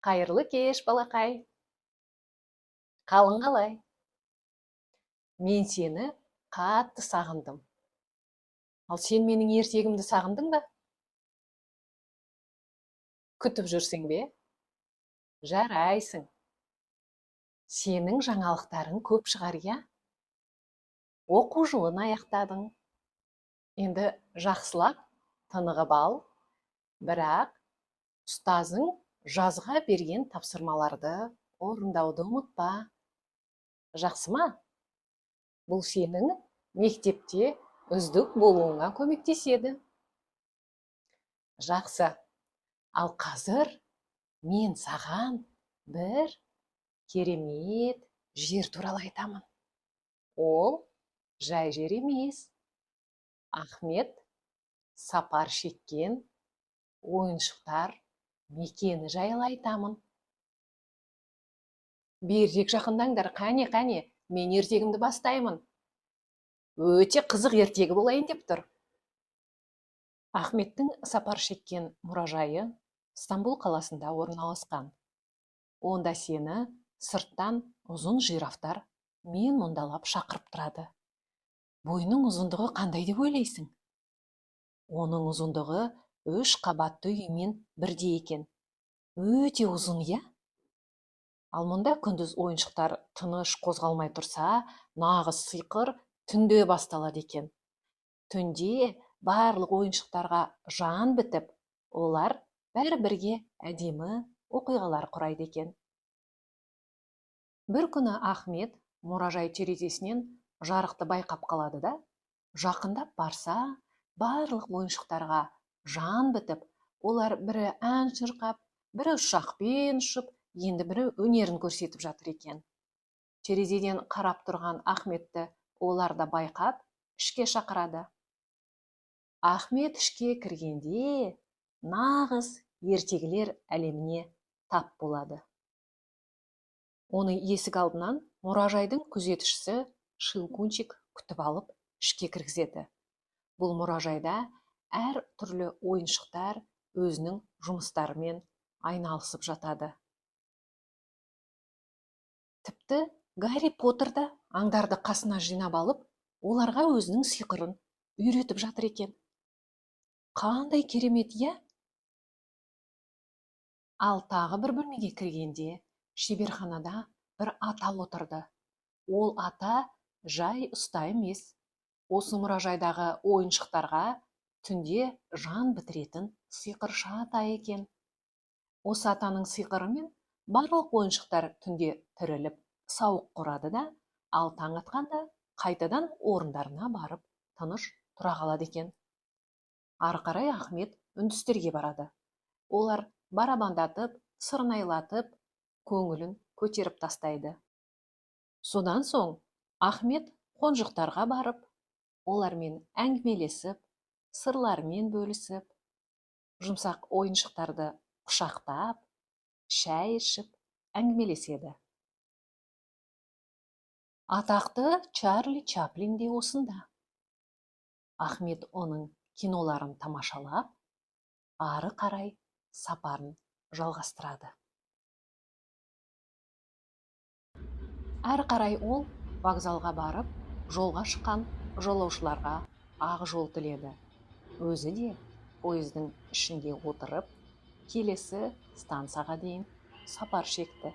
Қайырлы кеш, балақай. Қалың қалай? Мен сені қатты сағындым. Ал сен менің ертегімді сағындың ба? Күтіп жүрсің бе? Жарайсың. Сенің жаңалықтарың көп шығар, иә? Оқу жылын аяқтадың. Енді жақсылап тынығып ал, бірақ ұстазың жазға берген тапсырмаларды орындауды ұмытпа. Жақсы ма? Бұл сенің мектепте үздік болуыңа көмектеседі. Жақсы. Ал қазір мен саған бір керемет жер туралы айтамын. Ол жай жер емес. Ахмет сапар шеккен ойыншықтар мекені жайлы айтамын. Берірек жақындаңдар, қәне, қәне, мен ертегімді бастаймын. Өте қызық ертегі болайын деп тұр. Ахметтің сапар шеккен мұражайы Стамбул қаласында орналасқан. Онда сені сырттан ұзын жирафтар мен мұндалап шақырып тұрады. Бойының ұзындығы қандай деп ойлайсың? Оның ұзындығы 3 қабатты үймен бірдей екен. Өте ұзын, иә? Ал мұнда күндіз ойыншықтар тыныш қозғалмай тұрса, нағыз сиқыр түнде басталады екен. Түнде барлық ойыншықтарға жан бітіп, олар бәрі бірге әдемі оқиғалар құрайды екен. Бір күні Ахмет мұражай терезесінен жарықты байқап қалады да, жақындап барса, барлық ойыншықтарға жан бітіп, олар бірі ән шырқап, бірі ұшақпен ұшып, енді бірі өнерін көрсетіп жатыр екен. Терезеден қарап тұрған Ахметті олар да байқап, ішке шақырады. Ахмет ішке кіргенде нағыз ертегілер әлеміне тап болады. Оны есік алдынан мұражайдың күзетшісі Шилкунчик күтіп алып, ішке кіргізеді. Бұл мұражайда әр түрлі ойыншықтар өзінің жұмыстарымен айналысып жатады. Тіпті Гарри Поттер да аңдарды қасына жинап алып, оларға өзінің сиқырын үйретіп жатыр екен. Қандай керемет, иә? Ал тағы бір бөлмеге кіргенде шеберханада бір ата отырды. Ол ата жай ұста емес. Осы мұражайдағы ойыншықтарға түнде жан бітіретін сиқыршы ата екен. Осы атаның сиқырымен барлық ойыншықтар түнде тіріліп сауық құрады да, ал таң атқанда қайтадан орындарына барып тыныш тұра қалады екен. Ары қарай Ахмет үндістерге барады. Олар барабандатып, сырнайлатып, көңілін көтеріп тастайды. Содан соң Ахмет қонжықтарға барып, олармен әңгімелесіп, сырларымен бөлісіп, жұмсақ ойыншықтарды құшақтап, шәй ішіп, әңгімелеседі. Атақты Чарли Чаплин де осында. Ахмет оның киноларын тамашалап, ары қарай сапарын жалғастырады. Әрі қарай ол вокзалға барып, жолға шыққан жолаушыларға ақ жол тіледі. Өзі де пойыздың ішінде отырып, келесі станцияға дейін сапар шекті.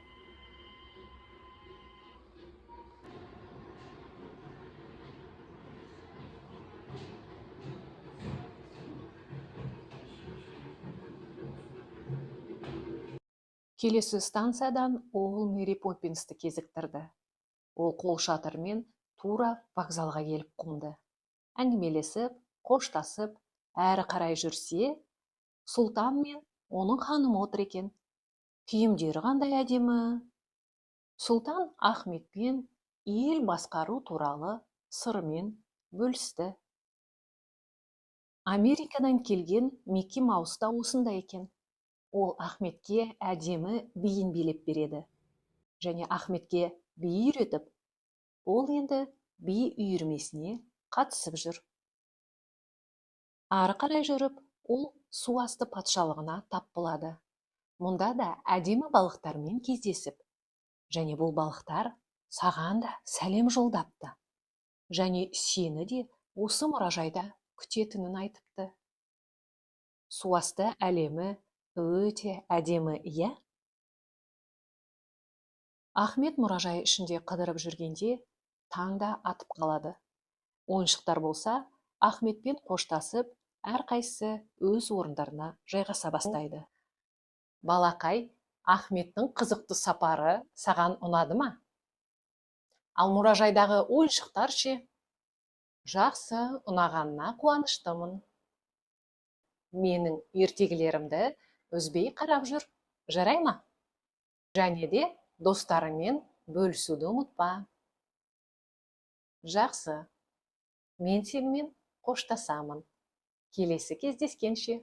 Келесі станциядан ол Мэри Поппинсті кезіктірді. Ол қол шатырмен тура вокзалға келіп қонды. Әңгімелесіп, қоштасып, әрі қарай жүрсе, сұлтан мен оның ханымы отыр екен. Киімдері қандай әдемі. Сұлтан Ахметпен ел басқару туралы сырымен бөлісті. Америкадан келген Микки Маус та осында екен. Ол Ахметке әдемі биін билеп береді. Және Ахметке би үйретіп, ол енді би үйірмесіне қатысып жүр. Ары қарай жүріп, ол су асты патшалығына тап болады. Мұнда да әдемі балықтармен кездесіп, және бұл балықтар саған да сәлем жолдапты. Және сені де осы мұражайда күтетінін айтыпты. Суасты әлемі өте әдемі, иә? Ахмет мұражай ішінде қыдырып жүргенде таң да атып қалады. Ойыншықтар болса, Ахметпен қоштасып, әрқайсысы өз орындарына жайғаса бастайды. Балақай, Ахметтің қызықты сапары саған ұнады ма? Ал мұражайдағы ойыншықтар ше? Жақсы, ұнағанына қуаныштымын. Менің ертегілерімді үзбей қарап жүр, жарай ма? Және де достарыңмен бөлісуді ұмытпа. Жақсы, мен сенімен қоштасамын. Келесі кездескенше.